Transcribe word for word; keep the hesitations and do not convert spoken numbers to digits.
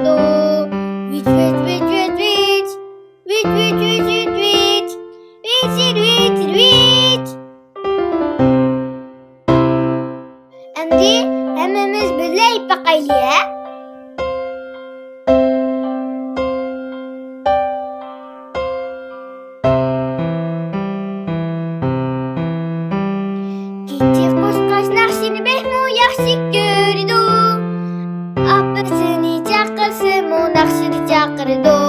دو. ۋىچ، ۋىچ، ۋىچ، ۋىچ، ۋىچ. ۋىچ، ۋىچ، ۋىچ، ۋىچ، ۋىچ. ۋىچ، ۋىچ، ۋىچ، ۋىچ. ئەمدى ھەممىمىز بىللە ئېيتىپ باقايلى، ھە؟ كىچىك قۇشقاچ ناخشىنى بەكمۇ ياخشى كۆرىدۇ. ئاپىسىنى چاقىرسىمۇ ناخشىدا چاقىرىدۇ.